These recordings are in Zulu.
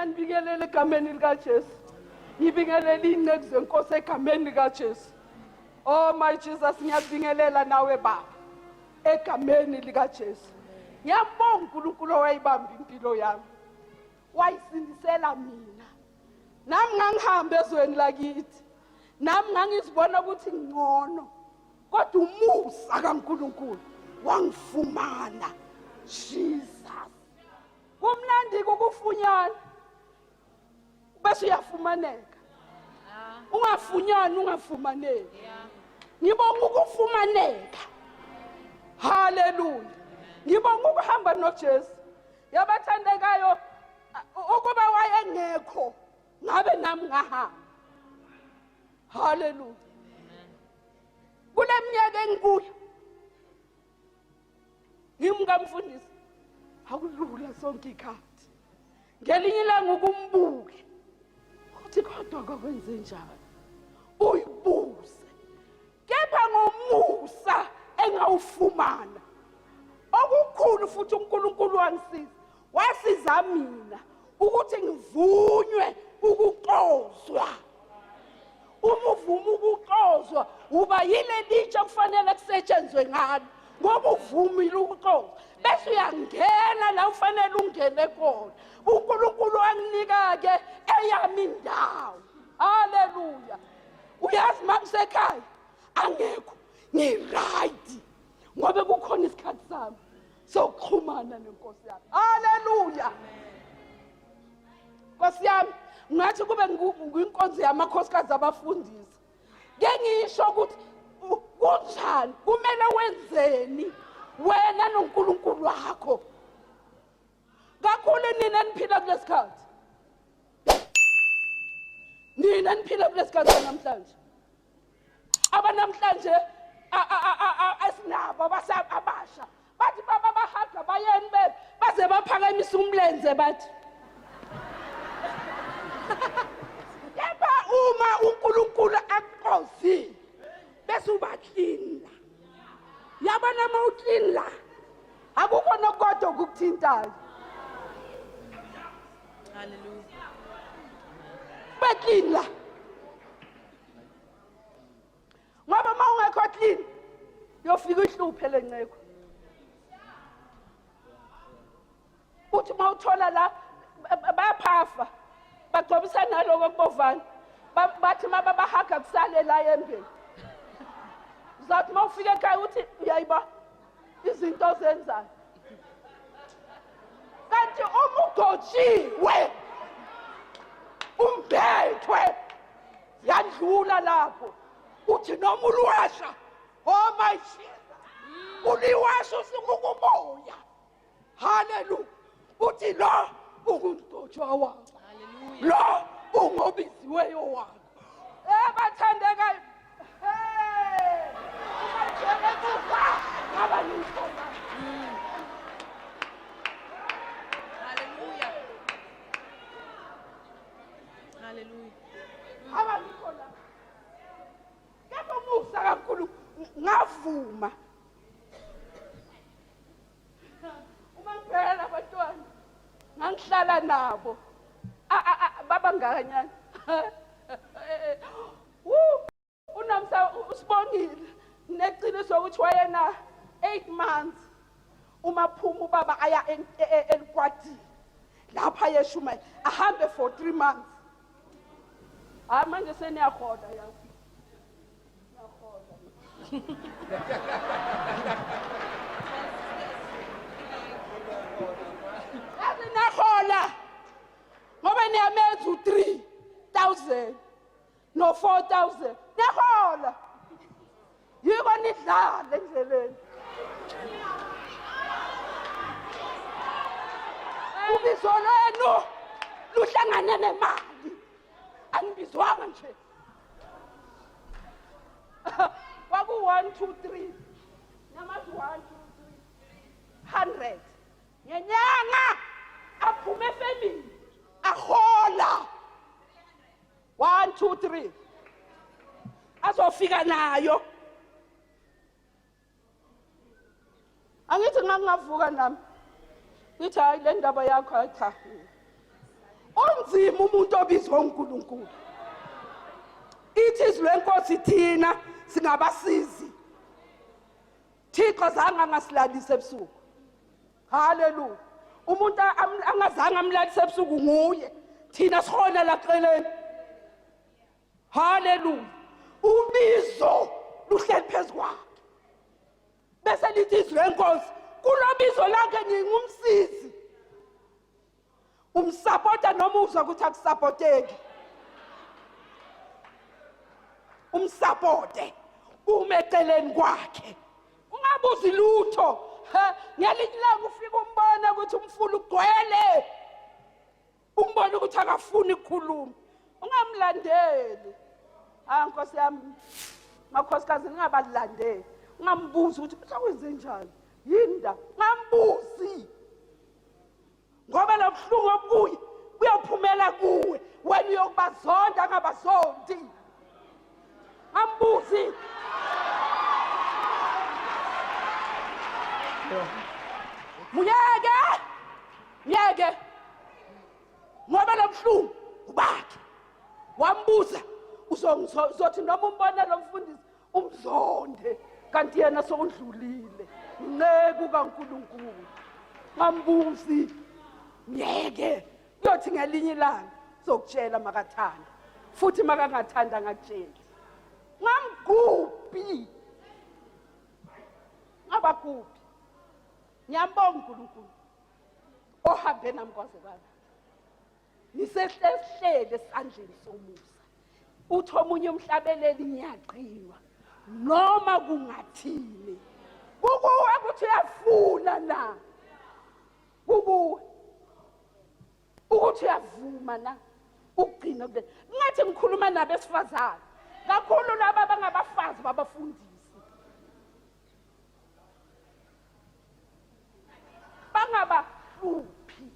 Ngiyanibingelela egameni likaJesu. Ngibingelela iy'nceku zenkosi egameni likaJesu. Oh my Jesus, ngiyabingelela nawe Baba egameni likaJesu. Ngiyambonga uNkulunkulu owayibamba impilo yami. Wayisindisela mina. Nami ngangihamba ezweni lakithi. Nami ngangizibona ukuthi ngcono. Kodwa umusa kaNkulunkulu wangifumana. Jesus. Kumnandi ukufunyana. Bese uyafumaneka. Ungafunyani ungafumaneki. Ngibonga ukufumaneka. Haleluya. Ngibonga ukuhamba noJesu. Yabathandekayo ukuba wayengekho ngabe nami ngahamba. Haleluya. Kule minyaka engikuyo ngimkamfundisi akulula sonke ikhathi ngelinye ilanga ukumbuke uthi kodwa kwakwenze njani uyibuze kepha ngomusa engawufumana okukhulu futhi uNkulunkulu wangisiza wasiza mina ukuthi ngivunywe ukuxozwa. Uma uvuma ukuxozwa uba yile litshe kufanele kusetshenzwe ngalo ngoba uvumile ukuxozwa bese uyangena la ufanele ungene khona. uNkulunkulu wanginika-ke eyami indawo. Haleluya. Uyazi uma kusekhaya angekho ngi-right ngoba kukhona isikhathi sami sokuxhumana nenkosi yami. Haleluya. Nkosi yami ngathi kube nginkonzo yamakhosikazi abafundisi ke ngisho ukuthi kunjani kumele wenzeni wena noNkulunkulu wakho kakhulu nina niphila kulesikhathi nina niphila kulesikhathi namhlanje abanamhlanje esinabo abasha bathi baba bahaga bayeni be baze baphakamisa umlenze bathi kepha uma uNkulunkulu akuqozile bese uba clean la yabona uma uclean la akukho nokodwa okukuthintayo. Hallelujah. Ube clean la ngoba uma ungekho clean yofika ihluphe lenceko uthi uma uthola la bayaphafa bagcobisa naloko kubovana bathi uma babahaga kusale la embeni uzathi uma ufika ekhaya uthi uyayiba izinto ozenzayo kanti uma ugotshiwe umbethwe yandlula lapho uthi noma uluwasha oh my Jesus uliwasha usukukumoya. Haleluya. Uthi lo ungumgcotshwa wakho, lo ungobiziweyo wakho. Ebathandekayo, hey uma ngaba nithola. Hallelujah. Hallelujah. Abangikho la. Kepha umusa kaNkulunkulu ngavuma. Uma ngibheka abantwana ngangihlala nabo babangakanyana. Unamsa usibongile neqiniso ukuthi wayena 8 months uma phuma ubaba aya elikwadini lapha yeshumayela ahambe for 3 months. Hayi manje seniyahola yazi. Niyahola. Yazi niyahola ngoba niyamenza u-3000 no 4000 niyahola yiko nidlala endleleni. Ubizo lwenu luhlangane nemali, anibizwanga nje. Kwaku 1 2 3 namazi 1 2 3 100 ngenyanga aphume efemini ahola 1 2 3 azofika nayo. Angithi ngangingavuka nami ngithi hayi le ndaba yakho hayi cha. Unzima umuntu obizwa uNkulunkulu. Ithi izwi lenkosi thina singabasizi. Thixo zange angasilalise ebusuku. Haleluya. Umuntu angazange amlalise ebusuku nguye. Thina sikhona la xeleni. Haleluya. Ubizo luhleli phezu kwakhe. Bese lithi izwi lenkosi kulobizo lakhe ngingumsizi. Umsapota noma uzwa ukuthi akusapoteki. Umsapote ume eceleni kwakhe. Ungabuzi lutho. Ngelinye ilanga ufika umbona ukuthi umfula ugcwele. Umbona ukuthi akafuni ukukhuluma. Ungamlandeli. Ah Nkosi yami. Makhosikazi ningabalandeli. Ungambuzi ukuthi usakwenze njani. Yini nda? Ungambuzi. Ngoba lo buhlungu obukuye buyophumela kuwe. Wena uyokubazonda angabazondi. Ambuzi. Muyeke. Myeke. Ngoba lo buhlungu ubakhe. Wambuza uzothi noma umbona lo mfundisi umzonde kanti yena sokudlulile. Inceku kaNkulunkulu. Ngambuzi. Myeke. Kuyothi ngelinye ilanga sokutshela makathanda. Futhi makangathanda ngakutsheli. Ngamgubhi. Ngabagubhi. Ngiyambonga uNkulunkulu ohambe nami kwaze kwaba. Ngisehlehlele esandleni somusa. Uthi omunye umhlabeleli ngiyaqinwa noma kungathini. Kukuwe ukuthi uyafuna na? Kukuwe ukuthi uyavuma na ukugcina kule. Ngathi ngikhuluma nabesifazane kakhulu laba abangabafazi babafundisi. Bangabahluphi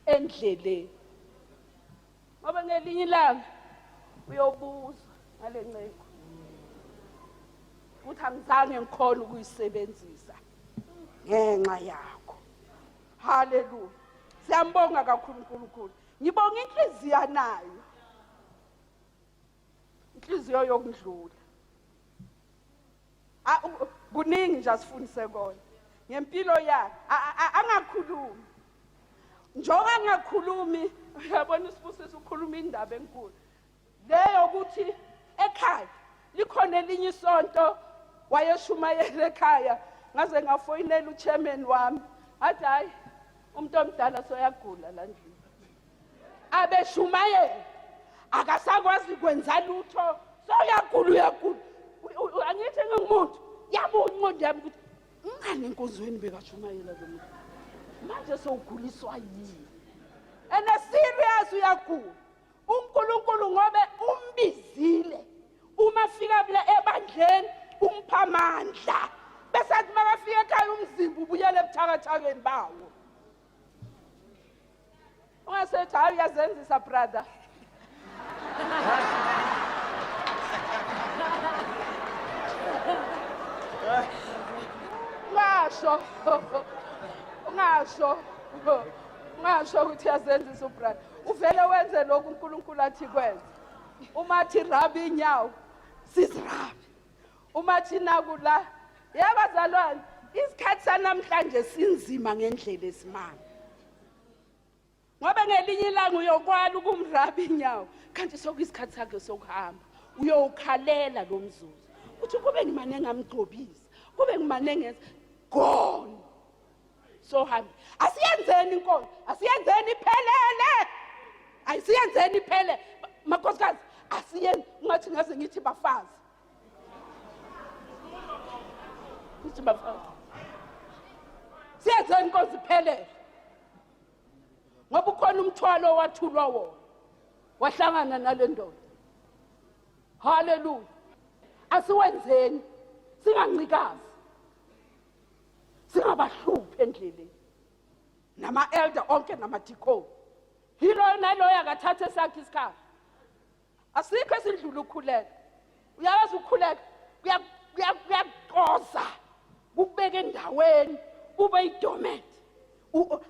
endleleni. Ngoba ngelinye ilanga uyobuza ngale nceku ukuthi angizange ngikhona ukuyisebenzisa ngenxa yakho. Haleluya. Siyambonga kakhulu uNkulunkulu. Ngibonga inhliziyo anayo. Inhliziyo yokudlula. Kuningi nje asifundise kona. Ngempilo yakhe angakhulumi. Njengoba angakhulumi, uyabona uSibusiso ukhuluma indaba enkulu. Leyo ukuthi ekhaya likhona elinye isonto wayeshumayela ekhaya ngaze ngafoyinela uchairman wami athi hayi umuntu omdala soyagula la ndlini. Abeshumayela akasakwazi kwenza lutho soyagula uyagula. Angithi ngingumuntu yabuya ingqondo yami ukuthi ngani enkonzweni bekashumayela lo muntu manje sowuguliswa yini? And serious uyagula. uNkulunkulu ngobe umbizile uma fika kule ebandleni umpha amandla bese athi makafika ekhaya umzimba ubuyele ebuthakathakeni bawo. Ungasethi hayi uyazenzisa brother. Ungasho. Ungasho. Ungasho ukuthi uyazenzisa ubrother. Uvele wenze lokhu uNkulunkulu athi kwenze. Uma athi rabi inyawo, sizirabi. Uma athi naku la, yabazalwane, isikhathi sanamhlanje sinzima ngendlela esimanga. Ngoba ngelinye ilanga uyokwala ukumraba inyawo, kanti sokuyisikhathi sakhe sokuhamba. Uyowukhalela lo mzuzu. Uthi kube ngimane ngamgcobisa, kube ngimane ngenza gone. So hambi. Asiyenzeni inkonzo, asiyenzeni iphelele. Ayisiyenzeni iphele. Makhosikazi, asiyenzi ungathi ngaze ngithi bafazi. Ngithi bafazi. Siyenzeni inkonzo iphelele. Ngoba ukhona umthwalo owathulwa wona. Wahlangana nale ndoda. Haleluya. Asiwenzeni singancikazi. Singabahluphi endleleni. Nama elder onke namadikoni. Yiloyo naloyo akathathe esakhe isikhathi. Asikho esindlula ukukhuleka. Uyawazi ukukhuleka kuyakuxoza. Kukubeka endaweni ube idomet.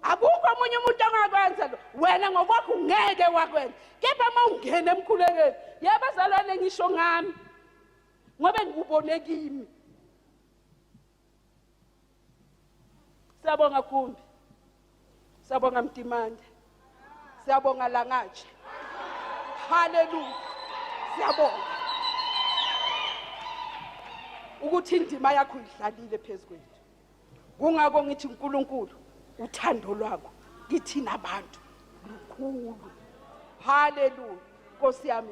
Akukho omunye umuntu ongakwenza lo. Wena ngokwakho ungeke wakwenza, kepha uma ungena emkhulekweni, yebazalwane, ngisho ngami ngoba ngikubone kimi. Siyabonga Gumbi, siyabonga Mtimande, siyabonga Langatshe. Haleluya, siyabonga ukuthi indima yakho uyidlalile phezu kwethu. Kungako ngithi uNkulunkulu, uthando lwakho kithina abantu lukhulu. Haleluya, Nkosi yami.